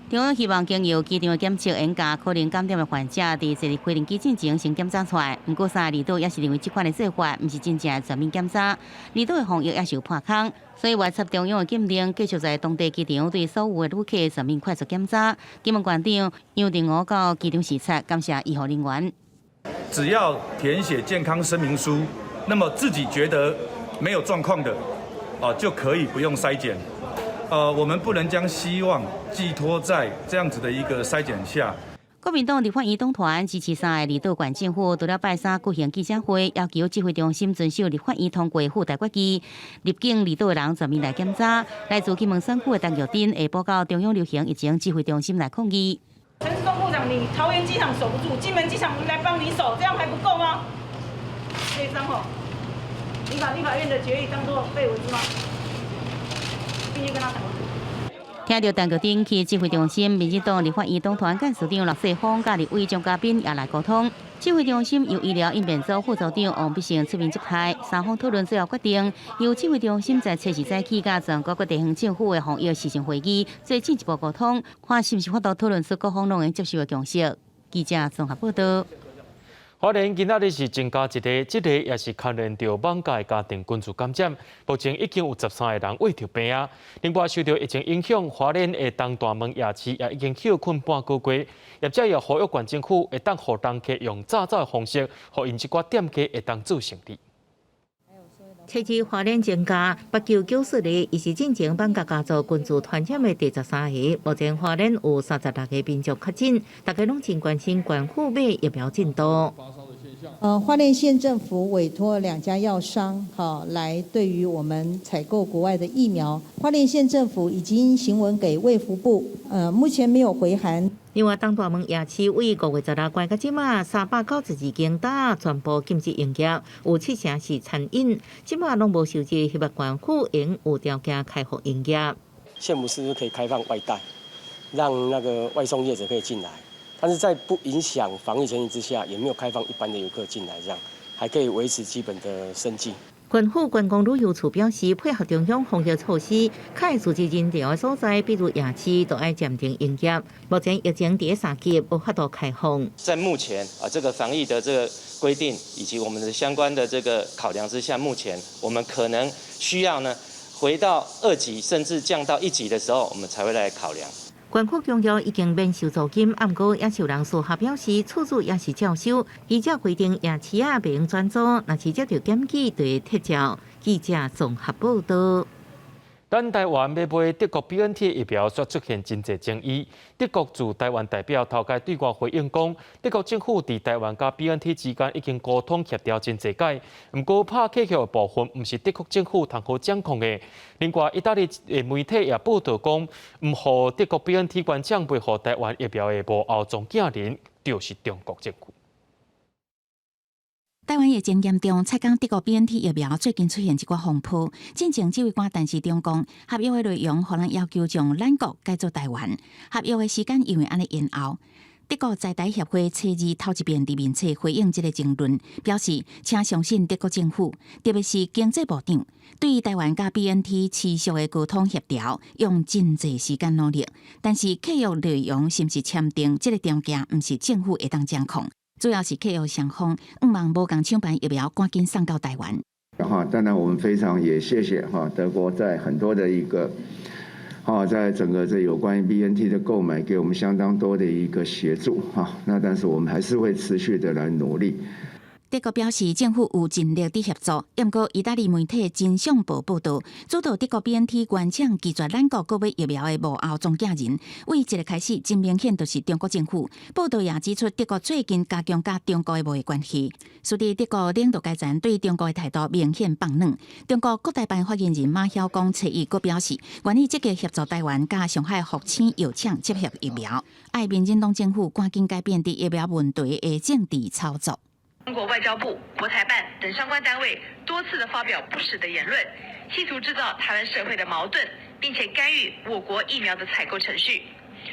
中央希望經由機場的檢測，會將可能感染的患者佇坐佇飛行機進前先檢查出來。毋過三个離島也是認為這款的做法毋是真正的全面檢查，離島的防疫也是有破空，所以外插中央的禁令，繼續在當地機場對所有的旅客全面快速檢查。金門縣長楊定甌到機場視察，感謝醫護人員。只要填寫健康聲明書，那麼自己覺得沒有狀況的，啊，就可以不用篩檢。我們不能將希望寄託在這樣子的一個篩檢下。國民黨立法院黨團支持三个離島縣政府，除了拜三舉行記者會，要求指揮中心遵守立法院通過附帶決議，入境離島的人全面來檢查。來自金門選區的陳玉珍下晡到中央流行疫情指揮中心來抗議。陳時中部長，你桃園機場守不住，金門機場我們來幫你守，這樣還不夠嗎？這張吼，你把立法院的決議當作廢文字嗎？必須跟他談。聽著陳菊頂去指揮中心，民進黨立法院黨團幹事長劉世鋒佮立委鍾嘉賓也來溝通。指揮中心由醫療應變組副組長王必勝出面接待，三方討論最後決定，由指揮中心在初四早起佮全國各地方政府的防疫視訊會議做進一步溝通，看是毋是法度討論出各方攏會接受的共識。記者綜合報道。花蓮今仔日是增加一例，這例也是牽連著艋舺的家庭群聚感染，目前已經有13個人穢著病啊。另外，受著疫情影響，花蓮的東大門夜市也已經歇睏半個月。業者也呼籲縣政府會當予人客用紮走的方式，予𪜶這寡店家會當做生意。初二花蓮增加8994例，伊是進前艋舺家族群聚傳染的第13個。目前花蓮有36個民眾確診，大家攏真關心縣府買疫苗進度。花蓮縣政府委託兩家藥商，哈，來對於我們採購國外的疫苗。花蓮縣政府已經行文給衛福部，目前沒有回函。另外，東大門夜市為5月16關到這馬，392間店全部禁止營業，有七成是餐飲，這馬攏無收入，希望縣府應有條件開放營業。縣府是不是可以開放外帶，讓那個外送業者可以進來？但是在不影響防疫前提之下，也沒有開放一般的遊客進來，這樣還可以維持基本的生計。縣府觀光旅遊處表示，配合中央防疫措施，較會聚集人潮的所在，比如夜市，都愛暫停營業。目前疫情佇3級，無法度開放。在目前啊，這個防疫的這個規定以及我們的相關的這個考量之下，目前我們可能需要呢，回到2級，甚至降到1級的時候，我們才會來考量。縣府強調已經免收租金，毋過也是有人私下表示，厝主也是照收。依照規定，夜市仔袂用轉租，若是接著檢舉，就會撤照。記者綜合報道。咱台灣欲買德國 BNT 疫苗，卻出現真濟爭議。德國駐台灣代表頭家對外回應講，德國政府佇台灣佮 BNT 之間已經溝通協調真濟擺，毋過拍契約的部分，毋是德國政府通好掌控的。另外，意大利的媒體也報導講，毋予德國 BNT 原廠賣予台灣疫苗的幕後中間人，就是中國政府。台灣疫情嚴重，採購德國 BNT 疫苗最近出現一寡風波。進前指揮官陳時中講，合約的內容予人要求將咱國改做台灣，合約的時間因為按呢延後。德國在台協會初二頭一遍佇面冊回應這個爭論，表示請相信德國政府，特別是經濟部長，對台灣佮 BNT 持續的溝通協調，用真濟時間努力。但是契約內容是毋是簽訂這個條件，毋是政府會當掌控。主要是契約雙方向望無仝廠牌疫苗趕緊送到台灣。哈，當然我們非常也謝謝哈德國在很多的一個，哈，在整個這有關於 BNT 的購買，給我們相當多的一個協助哈。那但是我們還是會持續的來努力。德國表示，政府有盡力佇協助，毋過意大利媒體真相報報導，主導德國 BNT 原廠拒絕咱國購買疫苗的幕後中間人，對一個開始真明顯就是中國政府。報導也指出，德國最近加強佮中國的貿易關係，使得德國領導階層對中國的態度明顯放軟。中國國台辦發言人馬曉光初一閣表示，願意積極協助台灣佮上海復星藥廠結合疫苗，愛民進黨政府趕緊改變佇疫苗問題的政治操作。中國外交部、國台辦等相關單位多次的發表不實的言論，企圖製造台灣社會的矛盾，並且干預我國疫苗的採購程序。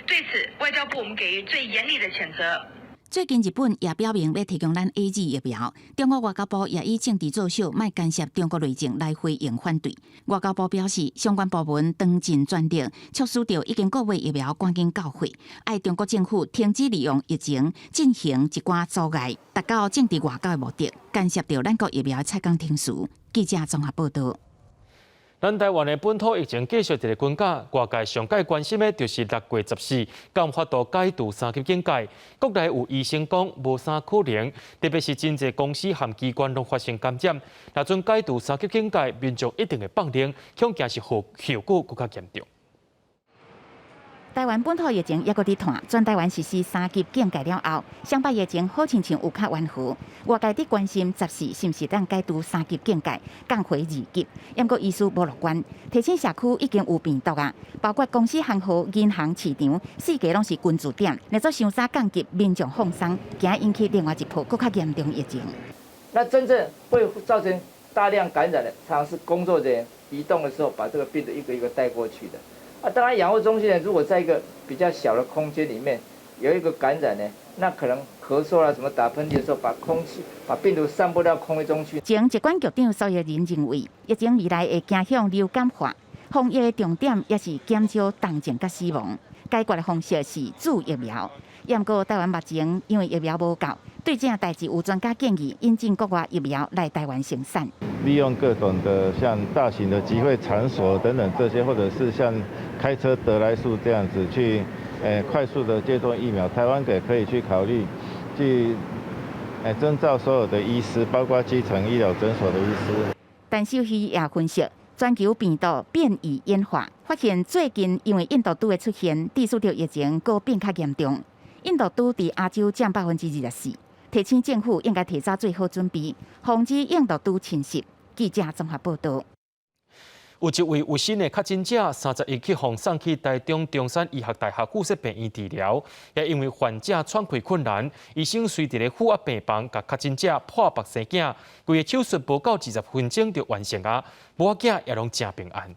對此，外交部我們給予最嚴厲的譴責。最近日本也表明欲提供咱 AZ 疫苗，中國外交部也以政治作秀，莫干涉中國內政來回應反對。外交部表示，相關部門當盡全力，促使著已經購買疫苗趕緊到貨，愛中國政府停止利用疫情進行一寡阻礙，達到政治外交的目的，干涉著咱國疫苗採購程序。記者綜合報導。咱台灣的本土疫情繼續佇咧增加，外界上蓋關心的就是6月14敢有法度解除三級警戒。國內有醫生講無啥可能，特別是真濟公司和機關攏發生感染，若準解除三級警戒，民眾一定會放任，恐驚是後果閣較嚴重。台灣本土疫情猶閣佇湠，全台灣實施三級警戒了後，上擺疫情好親像有較緩和。外界佇關心14是毋是當解除三級警戒，降回2級。毋過醫師無樂觀，提醒社區已經有病毒啊，包括公司行號、銀行、市場，四界攏是群聚點。若做傷早降級，民眾放鬆，驚引起另外一波閣較嚴重疫情。那真正會造成大量感染的，常常是工作人員移動的時候，把這個病毒一個一個帶過去的。啊，當然養護中心呢，如果在一個比較小的空間裡面有一個感染呢，那可能咳嗽啦、什麼打噴嚏的時候，把空氣、把病毒散播到空氣中去。前疾管局長蘇益仁認為，疫情未來會走向流感化，防疫的重點也是減少重症佮死亡，解決的方式是注疫苗。毋過台灣目前因為疫苗無夠，對這代誌有專家建議引進國外疫苗來台灣生產。利用各種的像大型的集會場所等等這些，或者是像開車得來速這樣子去，快速的接種疫苗，台灣也可以去考慮去，徵召所有的醫師，包括基層醫療診所的醫師。陳秀熙也分析，全球病毒變異演化，發現最近因為印度株的出現，致使著疫情閣變較嚴重。印度株佇亞洲佔24%，提醒政府應該提早做好準備，防止印度株侵襲。記者綜合報道。有一位有心的確診者，31去予送去台中中山醫學大學附設病院治療，也因為患者喘氣困難，醫生隨佇咧負壓病房共確診者破腹生囝，規个手術無到20分鐘就完成啊，母仔囝也攏誠平安。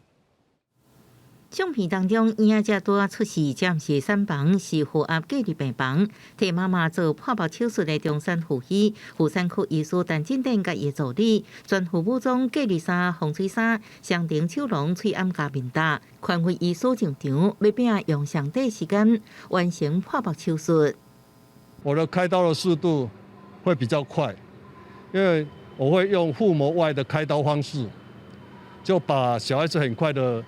相片當中，嬰仔拄仔出世，這毋是產房，是負壓隔離病房。替媽媽做破腹手術的中山附醫婦產科醫師陳進典佮伊助理，全副武裝隔離衫、防水衫、雙重手籠、喙罨佮面罩，權威醫師上場，欲拼用上短時間完成破腹手術。我的開刀的速度會比較快，因為我會用腹膜外的開刀方式，就把小孩子很快的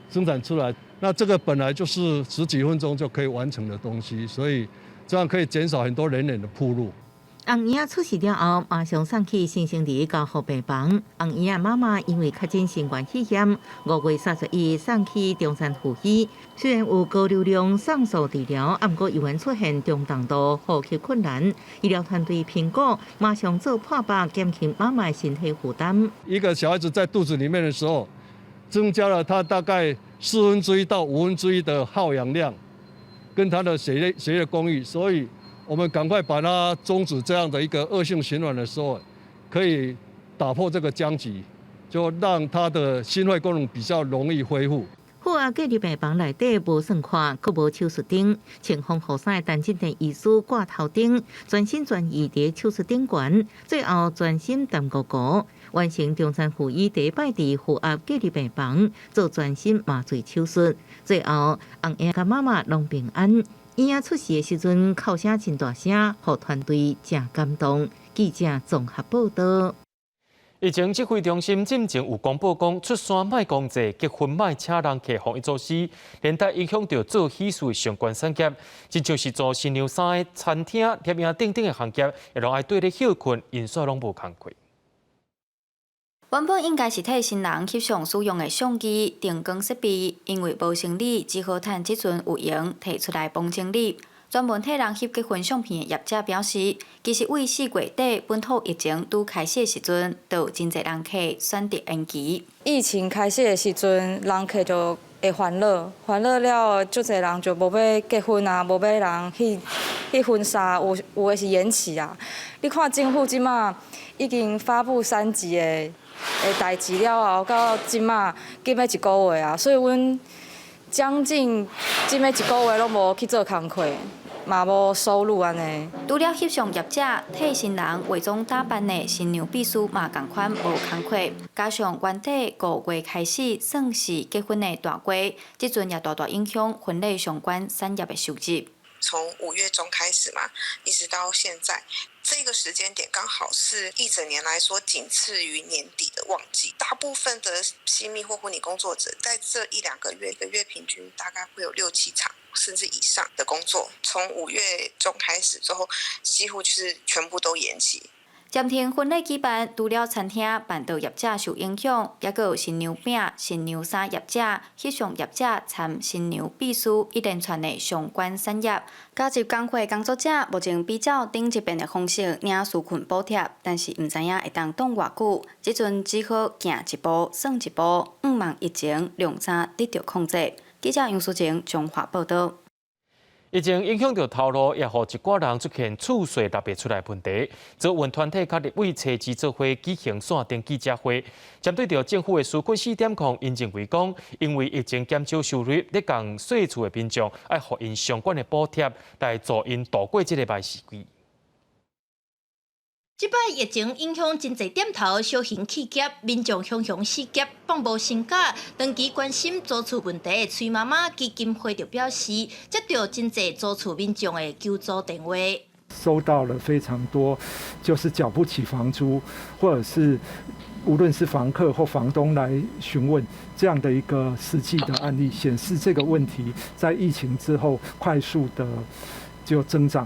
生產出來，那這個本來就是十幾分鐘就可以完成的東西，所以這樣可以減少很多人臉的暴露。紅嬰仔出世了後，馬上送去新生兒加護病房。紅嬰仔媽媽因為確診新冠肺炎，5月31送去中山附醫，雖然有高流量送素治療，毋過猶原出現中重度呼吸困難。醫療團隊評估，馬上做破腹減輕媽媽身體負擔。一個小孩子在肚子裡面的時候，增加了他大概1/4到1/5的耗氧量，跟他的血液供應，所以我們趕快把它終止這樣的一個惡性循環的時候，可以打破這個僵局，就讓他的心肺功能比較容易恢復。負壓隔離病房內底無算看，閣無手術燈，穿防護衫的陳進典醫師掛頭燈，全心全意佇手術頂懸，最後專心擔五個，完成中山附醫第一擺佇負壓隔離病房做全身麻醉手術，最後紅嬰佮媽媽攏平安。嬰仔出世的時陣，哭聲真大聲，予團隊誠感動。記者綜合報道。疫情指揮中心進前有公布講，出山莫講濟，結婚莫請人客防疫措施，連帶影響著做喜事相關產業，親像是做新娘衫的餐廳、攝影等等的行業，會攏愛綴咧歇睏，營業攏無工課。原本應該是替新人翕相使用的相機、燈光設備，因為無行李，只好趁這陣有閒提出來幫整理。專門替人翕結婚相片的業者表示，其實為4月底本土疫情拄開始的時陣，就有真濟人客選擇延期。疫情開始的時陣，人客就會煩惱，煩惱了，足濟人就無欲結婚啊，無欲人翕翕婚紗，有的是延期啊。你看政府這馬已經發布3級的代誌了後，到這馬緊欲一個月啊，所以阮將近這欲一個月攏無去做工課。嘛無收入按呢。除了翕相業者替新人化妝打扮的新娘秘書嘛仝款無工課，加上原底5月開始算是結婚的大月，這陣也大大影響婚禮相關產業的收入。從5月中開始嘛，一直到現在，這個時間點剛好是一整年來說僅次於年底的旺季。大部分的新秘或婚禮工作者，在這一兩個月，一個月平均大概會有六七場甚至以上的工作。從5月中開始之後，幾乎就是全部都延期。暫停婚禮舉辦，除了餐廳、辦桌業者受影響，抑閣有新娘餅、新娘衫業者、翕相業者、參新娘秘書一連串的相關產業。加入工會工作者目前比照頂一遍的方式領紓困補貼，但是毋知影會當擋偌久。這陣只好行一步算一步，向望疫情量早得著控制。記者楊淑晴，彰化報導。疫情影響著頭路，也予一寡人出現厝稅納袂出來問題。租運團體佮立委初二做伙舉行線頂記者會，針對著政府的紓困4.0，𪜶認為講，因為疫情減少收入，咧共稅厝的民眾愛予𪜶相關的補貼，來助𪜶渡過這个歹時期。這擺疫情影響真濟店頭、小型企業，民眾雄雄失業，放無薪假。長期關心租厝問題的崔媽媽基金會就表示，接著真濟租厝民眾的求助電話，收到了非常多，就是繳不起房租，或者是無論是房客或房東來詢問這樣的一個實際的案例，顯示這個問題在疫情之後快速的就增長。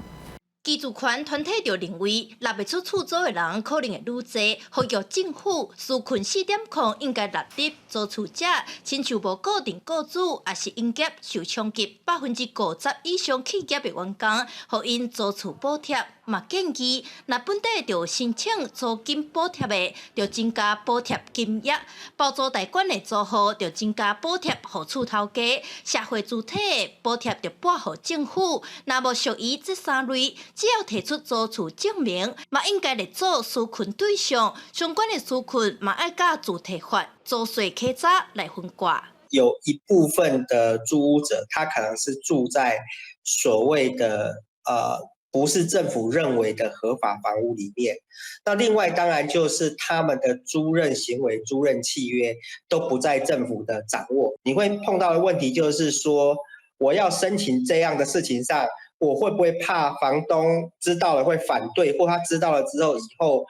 居住權團體就認為，納袂出厝租的人可能會愈濟，呼籲政府紓困4.0應該納入租厝者，親像無固定雇主，抑是營業受衝擊50%以上企業的員工，予𪜶租厝補貼。嘛建議，若本地著申請租金補貼的，著增加補貼金額；包租代管的租戶，著增加補貼予厝頭家；社會主體的補貼著撥予政府。若無屬於這三類，只要提出租厝證明，嘛應該列做紓困對象。相關的紓困嘛愛佮住提法、租稅稽查來分割。有一部分的租屋者，他可能是住在所謂的不是政府認為的合法房屋裡面。那另外當然就是他們的租賃行為、租賃契約都不在政府的掌握。你會碰到的問題就是說，我要申請這樣的事情上，我會不會怕房東知道了會反對，或他知道了之後以後，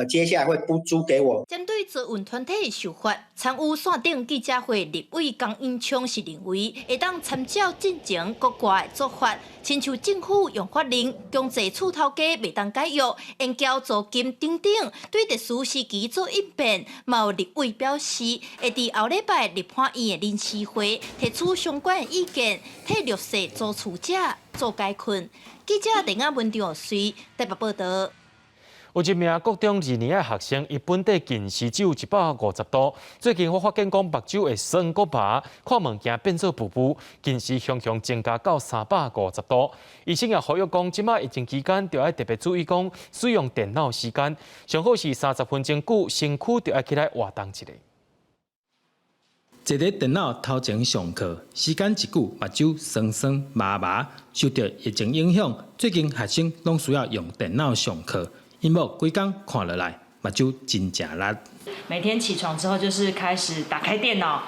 接下來會不租給我。針對租運團體的受罰，參與線頂記者會立委江英昌是認為，會當參照進前國外的做法，親像政府用法令強制厝頭家袂當解約、延繳租金等等，對特殊時期做應變。嘛有立委表示，會佇後禮拜立法院的臨時會提出相關的意見，替弱勢租厝者做解困。記者鄧亞文、張瑞台北報導。有一名國中二年的學生，伊本底近視只有150度，最近我發現講目睭會酸閣麻，看物件變做霧霧，近視雄雄增加到350度。醫生也呼籲講，這擺疫情期間，著愛特別注意講使用電腦時間，上好是30分鐘久，身軀著愛起來活動一下。坐佇電腦頭前上課，時間一久，目睭酸酸麻麻。受著疫情影響，最近學生攏需要用電腦上課。螢幕規工看落來，目睭真正力。每天起床之後，就是開始打開電腦，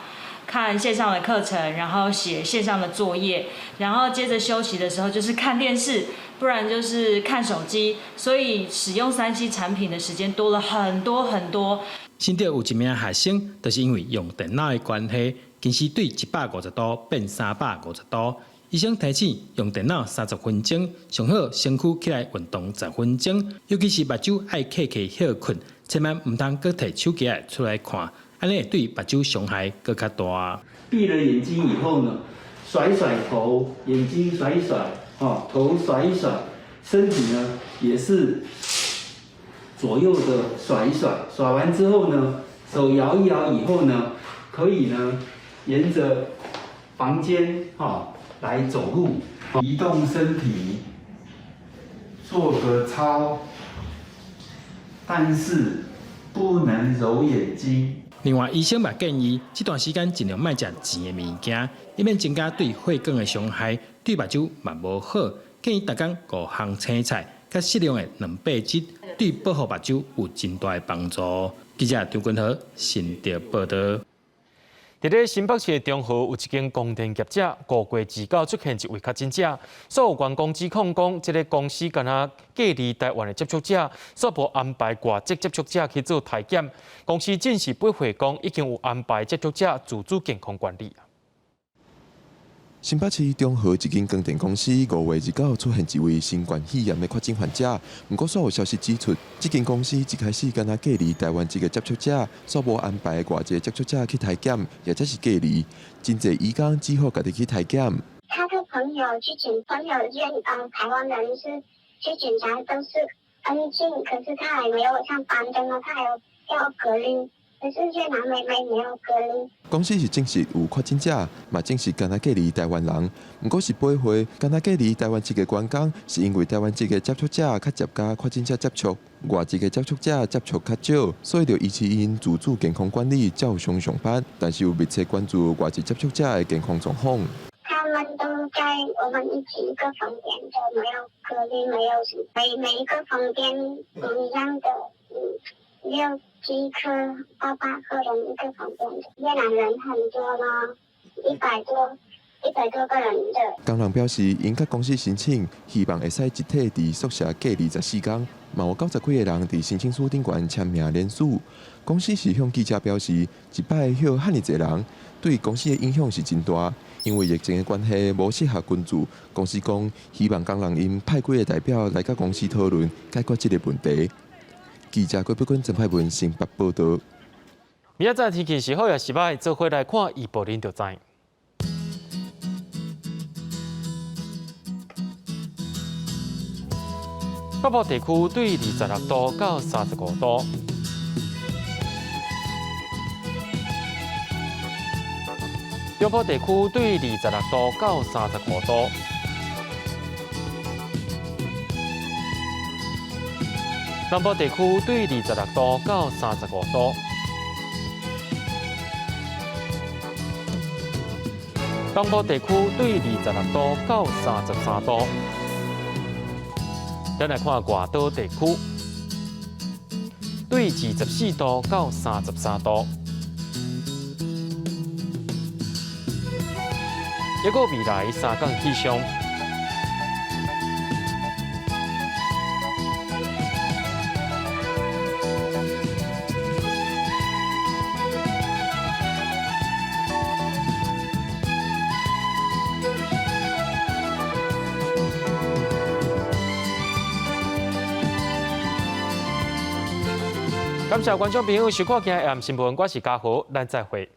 看線上的課程，然後寫線上的作業，然後接着休息的時候就是看電視，不然就是看手機。所以使用3C 產品的時間多了很多很多。新竹有一名學生，就是因為用電腦的關係，近視對150度變350度。醫生提醒，用電腦30分鐘，上好身軀起來運動十分鐘，尤其是目睭愛瞌瞌歇睏，千萬毋通閣提手機出來看，按呢對目睭傷害閣較大。閉了眼睛以後呢，甩甩頭，眼睛甩一甩，哦，頭甩一甩，身體呢也是左右的甩一甩，甩完之後呢，手搖一搖以後呢，可以呢沿着房間，哈。來走路，移動身體，做個操，但是不能揉眼睛。另外，醫生嘛建議，這段時間盡量莫食甜的物件，以免增加對血管的傷害，對目睭嘛無好。建議逐工五項青菜，佮適量的蛋白質，對保護目睭有真大的幫助。記者張君和新竹報導。佇咧新北市的中和有一間光電業者，5月29出現一位確診者，所有員工指控講，這个公司敢若隔離台灣的接觸者，煞無安排外籍接觸者去做篩檢。公司正式回覆講，已經有安排接觸者自主健康管理。新北市中和一間光電公司5月29出現一位新冠肺炎的確診患者，毋過煞有消息指出，這間公司一開始敢若隔離台灣籍的接觸者，煞無安排外籍接觸者去篩檢，抑者是隔離。真濟移工只好家己去篩檢。他的朋友去檢，朋友願台灣人是去檢查都是陰性，可是他還沒有上班的嘛，他還有要隔離。可是越南妹妹沒有隔離。公司是證實有確診者，嘛證實干焦隔離台灣人。毋過是背回干焦隔離台灣籍的員工，是因為台灣籍的接觸者較捷佮確診者接觸，外籍的接觸者接觸較少，所以著維持𪜶自主健康管理，照常上班。但是有密切關注外籍接觸者的健康狀況。他們都在我們一起一個房間，就沒有隔離，沒有什麼，每一個房間不一樣的，六七個到八個人一個房間，越南人很多咯，100多個人的。工人表示，𪜶佮公司申請，希望會使一體佇宿舍隔離14天，嘛有90幾个人佇申請書頂懸簽名聯署。公司是向記者表示，一擺歇遐爾濟人，對公司的影響是真大，因為疫情的關係無適合群聚。公司講，希望工人𪜶派幾个代表來佮公司討論解決這个問題。記者郭碧君、曾派文新北報導。明仔載天氣是好抑是䆀，做伙來看預報恁就知。北部地區對26度到35度。中部地區對26度到35度。南部地區對26度到35度。東部地區對26度到33度。咱來看外島地區，對24度到33度。抑閣未來三天氣象。感謝觀眾朋友收看今日的新聞，我是嘉豪，咱再會。